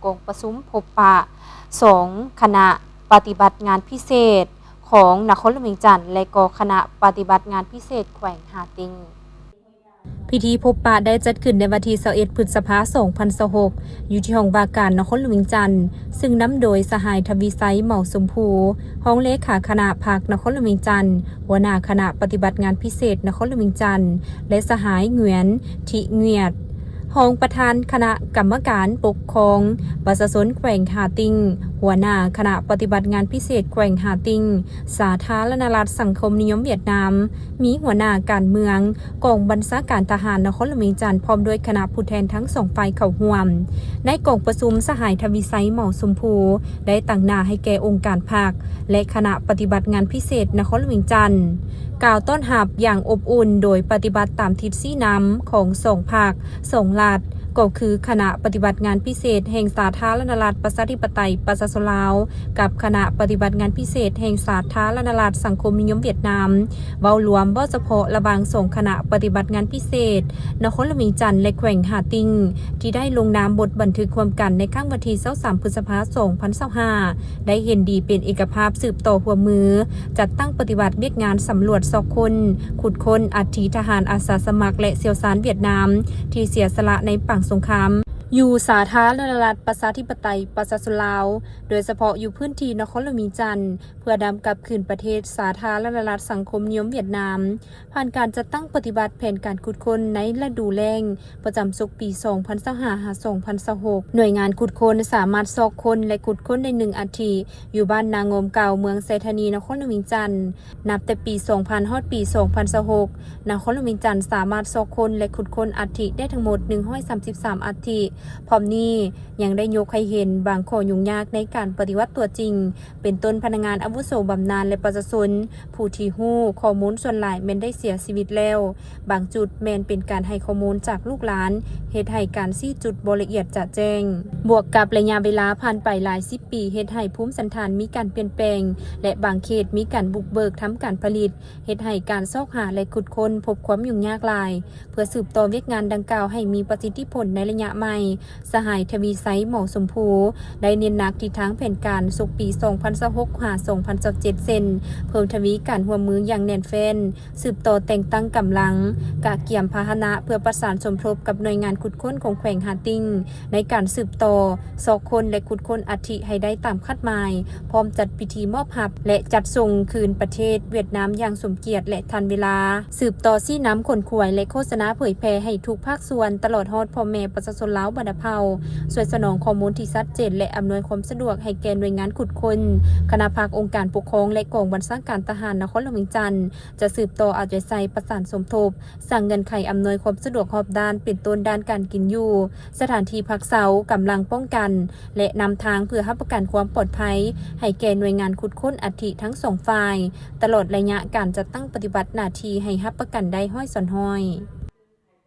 ກອງປະຊຸມພົບປະສອງຄະນະປະຕິບັດງານພິເສດຂອງນະຄອນຫຼວງວຽງຈັນ ແລະ ກໍຄະນະປະຕິບັດງານພິເສດແຂວງຫາຕິງ. ພິທີພົບປະໄດ້ຈັດຂຶ້ນໃນວັນທີຊາວເອັດ ພຶດສະພາ ສອງພັນຊາວຫົກ ຢູ່ທີ່ຫ້ອງວ່າການນະຄອນຫຼວງວຽງຈັນ, ຊຶ່ງນຳໂດຍສະຫາຍ ທະວີໄຊ ເໝົາຊົມພູ ຮອງເລຂາຄະນະພັກນະຄອນຫຼວງວຽງຈັນ, ຫົວໜ້າຄະນະປະຕິບັດງານພິເສດນະຄອນຫຼວງວຽງຈັນ ແລະ ສະຫາຍ ຫງວຽນ ທິຫງວຽດ ຮອງປະທານຄະນະກຳມະການປົກຄອງປະຊາຊົນແຂວງຫາຕິງ, ຫົວໜ້າຄະນະປະຕິບັດງານພິເສດແຂວງຫາຕິງ, ສາທາລະນະລັດສັງຄົມນິຍົມຫວຽດນາມ, ມີຫົວໜ້າການເມືອງ, ກອງບັນຊາການທະຫານນະຄອນຫຼວງວຽງຈັນ ພ້ອມດ້ວຍຄະນະຜູ້ແທນທັງສອງຝ່າຍເຂົ້າຮ່ວມ. ໃນກອງປະຊຸມ, ສະຫາຍ ທະວີໄຊ ເໝົາຊົມພູ ໄດ້ຕາງໜ້າໃຫ້ແກ່ອົງການພັກ ແລະ ຄະນະປະຕິບັດງານພິເສດນະຄອນຫຼວງວຽງຈັນ ກ່າວຕ້ອນຮັບຢ່າງອົບອຸ່ນ ໂດຍປະຕິບັດຕາມທິດຊີ້ນຳຂອງສອງພັກ, ສອງລັດ, ກໍຄືຄະນະປະຕິບັດງານພິເສດແຫ່ງສາທາລະນະລັດປະຊາທິປະໄຕປະຊາຊົນລາວ ກັບຄະນະປະຕິບັດງານພິເສດແຫ່ງສາທາລະນະລັດສັງຄົມນິຍົມຫວຽດນາມ. ເວົ້າລວມ, ເວົ້າສະເພາະລະຫວ່າງສອງຄະນະປະຕິບັດງານພິເສດນະຄອນຫຼວງວຽງຈັນ ແລະ ແຂວງຫາຕິງ ທີ່ໄດ້ລົງນາມບົດບັນທຶກຮ່ວມກັນໃນຄັ້ງວັນທີຊາວສາມ ພຶດສະພາ ສອງພັນຊາວຫ້າ ໄດ້ເຫັນດີເປັນເອກະພາບສືບຕໍ່ຮ່ວມມື ຈັດຕັ້ງປະຕິບັດວຽກງານສຳຫຼວດຊອກຄົ້ນ, ຂຸດຄົ້ນອັດຖິທະຫານອາສາສະໝັກ ແລະ ຊ່ຽວຊານຫວຽດນາມ ທີ່ເສຍສະຫຼະໃນປາງສົງຄາມ ຢູ່ສາທາລະນະລັດປະຊາທິປະໄຕປະຊາຊົນລາວ, ໂດຍສະເພາະຢູ່ພື້ນທີ່ນະຄອນຫຼວງວຽງຈັນ, ເພື່ອນຳກັບຄືນປະເທດສາທາລະນະລັດສັງຄົມນິຍົມຫວຽດນາມ. ຜ່ານການຈັດຕັ້ງປະຕິບັດແຜນການຂຸດຄົ້ນໃນລະດູແລ້ງ ປະຈຳສົກປີສອງພັນຊາວຫ້າ ຫາ ສອງພັນຊາວຫົກ, ໜ່ວຍງານຂຸດຄົ້ນສາມາດຊອກຄົ້ນ ແລະ ຂຸດຄົ້ນໄດ້ໜຶ່ງອັດຖິ ຢູ່ບ້ານນາງົມເກົ່າ ເມືອງໄຊທານີ ນະຄອນຫຼວງວຽງຈັນ. ນັບແຕ່ປີສອງພັນ ຮອດປີສອງພັນຊາວຫົກ, ນະຄອນຫຼວງວຽງຈັນສາມາດຊອກຄົ້ນ ແລະ ຂຸດຄົ້ນອັດຖິໄດ້ທັງໝົດໜຶ່ງຮ້ອຍສາມສິບສາມອັດຖິ. ພ້ອມນີ້ຍັງໄດ້ຍົກໃຫ້ເຫັນບາງຂໍ້ຫຍຸ້ງຍາກໃນການປະຕິວັດຕົວຈິງ, ເປັນຕົ້ນພະນັກງານອາວຸໂສບຳນານ ແລະ ປະຊາຊົນ ຜູ້ທີ່ຮູ້ຂໍ້ມູນສ່ວນຫຼາຍແມ່ນໄດ້ເສຍຊີວິດແລ້ວ, ບາງຈຸດແມ່ນເປັນການໃຫ້ຂໍ້ມູນຈາກລູກຫຼານ, ເຮັດໃຫ້ການຊີ້ຈຸດບໍ່ລະອຽດຈະແຈ້ງ. ບວກກັບໄລຍະເວລາຜ່ານໄປຫຼາຍສິບປີ, ເຮັດໃຫ້ພູມສັນຖານມີການປ່ຽນແປງ ແລະ ບາງເຂດມີການບຸກເບີກທຳການຜະລິດ, ເຮັດໃຫ້ການຊອກຫາ ແລະ ຂຸດຄົ້ນພົບຄວາມຫຍຸ້ງຍາກຫຼາຍ. ເພື່ອສືບຕໍ່ວຽກງານດັ່ງກ່າວໃຫ້ມີປະສິດທິຜົນໃນໄລຍະໃໝ່, ສະຫາຍ ທະວີໄຊ ເໝົາຊົມພູ ໄດ້ເນັ້ນໜັກທິດທາງແຜນການສົກປີສອງພັນຊາວຫົກ ຫາ ສອງພັນຊາວເຈັດ ເຊັ່ນ ເພີ່ມທະວີການຮ່ວມມືຢ່າງແໜ້ນແຟ້ນ, ສືບຕໍ່ແຕ່ງຕັ້ງກຳລັງ, ກະກຽມພາຫະນະເພື່ອປະສານສົມທົບກັບໜ່ວຍງານຂຸດຄົ້ນຂອງແຂວງຫາຕິງ ໃນການສືບຕໍ່ຊອກຄົ້ນ ແລະ ຂຸດຄົ້ນອັດຖິໃຫ້ໄດ້ຕາມຄາດໝາຍ, ພ້ອມຈັດພິທີມອບຮັບ ແລະ ຈັດສົ່ງຄືນປະເທດຫວຽດນາມຢ່າງສົມກຽດ ແລະ ທັນເວລາ. ສືບຕໍ່ຊີ້ນຳ, ຂົນຂວາຍ ແລະ ໂຄສະນາເຜີຍແຜ່ໃຫ້ທຸກພາກສ່ວນ, ຕະຫຼອດຮອດພໍ່ແມ່ປະຊາຊົນລາວບັນດາເຜົ່າ, ຊ່ວຍສະໜອງຂໍ້ມູນທີ່ຊັດເຈນ ແລະ ອຳນວຍຄວາມສະດວກໃຫ້ແກ່ໜ່ວຍງານຂຸດຄົ້ນ, ຄະນະພັກ, ອົງການປົກຄອງ ແລະ ກອງບັນຊາການທະຫານນະຄອນຫຼວງວຽງຈັນ ຈະສືບຕໍ່ເອົາໃຈໃສ່ປະສານສົມທົບ, ສ້າງເງື່ອນໄຂອຳນວຍຄວາມສະດວກຮອບດ້ານ, ເປັນຕົ້ນດ້ານການກິນຢູ່, ສະຖານທີ່ພັກເຊົາ, ກຳລັງປ້ອງກັນ ແລະ ນຳທາງເພື່ອຮັບປະກັນຄວາມປອດໄພໃຫ້ແກ່ໜ່ວຍງານຂຸດຄົ້ນອັດຖິທັງສອອງຝ່າຍ, ຕະຫຼອດໄລຍະການຈັດຕັ້ງປະຕິບັດໜ້າທີ່ໃຫ້ຮັບປະກັນໄດ້ຮ້ອຍສ່ວນຮ້ອຍ.